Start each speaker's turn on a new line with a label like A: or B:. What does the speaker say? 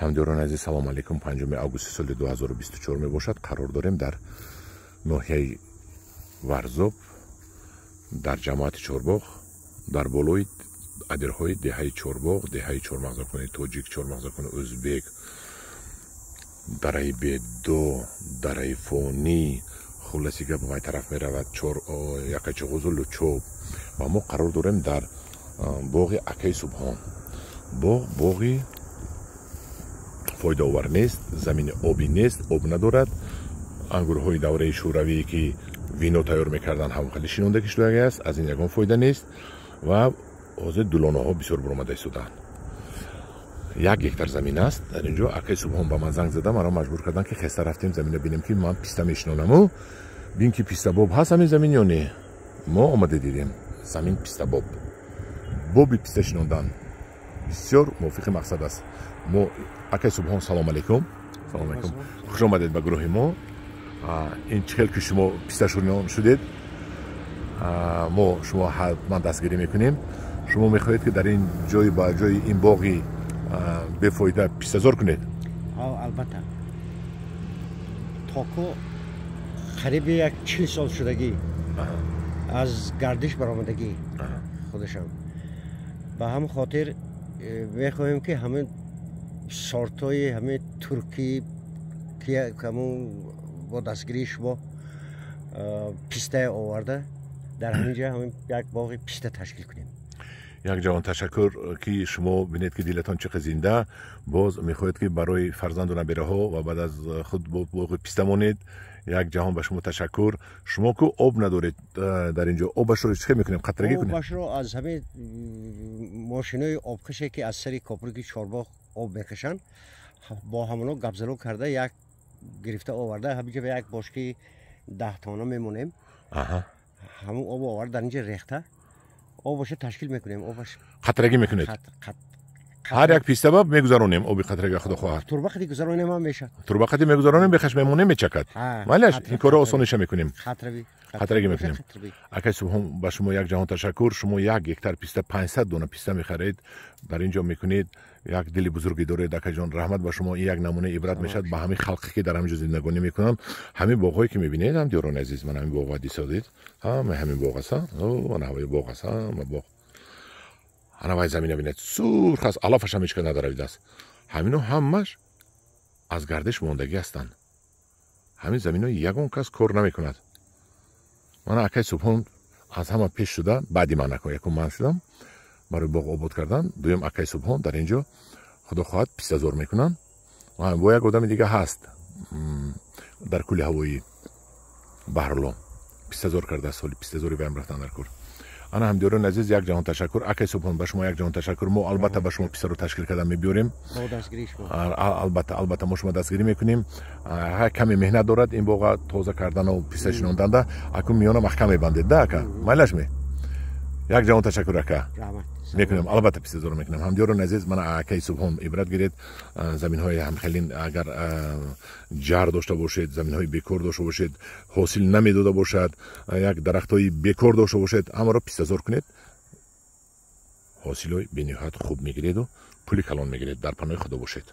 A: Ҳамдиёрони азиз, салому алейкум. 5 августи соли 2024 мебошад. Қарор дорем дар ноҳияи Варзоб, дар ҷамоати Чорбоғ, дар болои адирҳои деҳаи Чорбоғ, деҳаи чормағзакони тоҷик, чормағзакони ӯзбек, дараи Бедо, дараи Фонӣ, хулоси гап вай тараф меравад Якачоғузу Лучоб. Ва мо қарор дорем дар боғи акаи Субҳон. Боғ боғи фоидаовар нест, замини обӣ нест, об надорад. Ангурҳои давраи шӯравие ки вино тайёр мекарданд, ҳам хеле шинонда киштояги аст, аз ин ягон фоида нест. Ва ҳозир дулонаҳо бисёр баромада истодаанд. 1 гектар замин аст дар ин ҷо. Акаи Субҳон ба ман занг зада, маро маҷбур карданд, ки хеста рафтем замина бинем, ки ман писта мешинонаму бин, ки пистабоб ҳаст ҳамин замин ё не. Мо омада дидем, замин пистабоб, боби писта шинондан бисёр мувофиқи мақсад аст. Мо акаи Субҳон, салом алейкум. Салом алейкум, хуш омадед ба гурӯҳи мо. Ин чӣ хел ки шумо писташинон шудед, мо шумо ҳатман дастгирӣ мекунем. Шумо мехоҳед, ки дар ин ҷои ба ҷои ин боғи бефоида пистазор кунед?
B: Албатта, току қариби як 40 сол шудагӣ аз гардиш баромадагӣ худашам. Ба ҳамин хотир мехоҳем, ки ҳамин сортҳои ҳамин туркӣ, ки ҳамун бо дастгирии шумо пистае оварда, дар ҳамин ҷо ҳамин як боғи писта ташкил кунем.
A: Як ҷавон ташаккур, ки шумо бинед, ки дилатон чӣ қадр зинда, боз мехоҳед, ки барои фарзанду набираҳо ва баъд аз худ боғи писта монед. Як ҷаҳон ба шумо ташаккур. Шумо ку об надоред дар ин ҷо, обашро чӣ хел мекунем? Қатрагӣ кунем?
B: Обашро аз ҳамин мошинои обкаше, ки аз сари коприки Чорбоғ об мекашанд, бо ҳамоно гапзано карда, як гирифта оварда, ҳаминҷо як бошки 10 тона мемонем. Ҳамун об оварда, дар инҷа рехта, обаша ташкил мекунем, обаш.
A: Қатрагӣ мекунед? Ҳар як пистаба мегузаронем оби қатрага, худо хоҳад.
B: Турбақати гузаронем ҳам мешавад.
A: Турбақати мегузаронем, бехаш мемонем, мечакад. Майлаш, ин корро осониша мекунем. Қатрагӣ мекунем. Акай Субҳон, ба шумо як ҷаҳон ташаккур. Шумо 1 гектар писта, 500 дона писта мехаред, дар ин ҷо мекунед. Як дили бузургӣ доред, акаҷон, раҳмат ба шумо. Ин як намунаи ибрат мешавад ба ҳамин халқе, ки дар ҳамин ҷо зиндагонӣ мекунанд. Ҳамин боғҳое ки мебинед, ҳам диёрони азиз, ман ҳамин боғ дисодед, ҳама ҳамин боғ аст, ана ҳавои боғ аст, ҳама боғ. Ана вай замина бинед, сурх аст, алафаш ҳам ҳеч надаравидааст. Ҳамино ҳамаш аз гардиш мондагӣ ҳастанд. Ҳамин замино ягон кас кор намекунад. Мана акай Субҳон аз ҳама пеш шуда, баъди ман якум ман шудам барои боғ обод кардан, дуюм акай Субҳон дар ин ҷо, худо хоҳад, пистазор мекунанд. Бо як одами дига ҳаст дар кӯли ҳавоӣ Баҳрулло, пистазор кардааст, соли пистазори ваям рафтан дар кор. Ана, ҳамдиёрони азиз, як ҷаҳон ташаккур. Акай Субҳон, ба шумо як ҷаҳон ташаккур. Мо албатта ба шумо пистаро ташкил кардан мебиёрем. Албатта, албатта, мо шумо дастгирӣ мекунем. Каме меҳнат дорад ин боға тоза кардану писта шинонданда. Акун миёна маҳкам мебандед да, ака, майлаш ме? Як ҷаҳон ташаккур, ака. Мекунем, албатта, пистазоро мекунем. Ҳамдиёрони азиз, мана акаи Субҳон ибрат гиред. Заминҳои ҳамхелин агар ҷар дошта бошед, заминҳои бекор дошта бошед, ҳосил намедода бошад, як дарахтҳои бекор дошта бошед, ҳамаро пистазор кунед, ҳосилҳои бениҳоят хуб мегиреду пули калон мегиред. Дар паноҳи Худо бошед.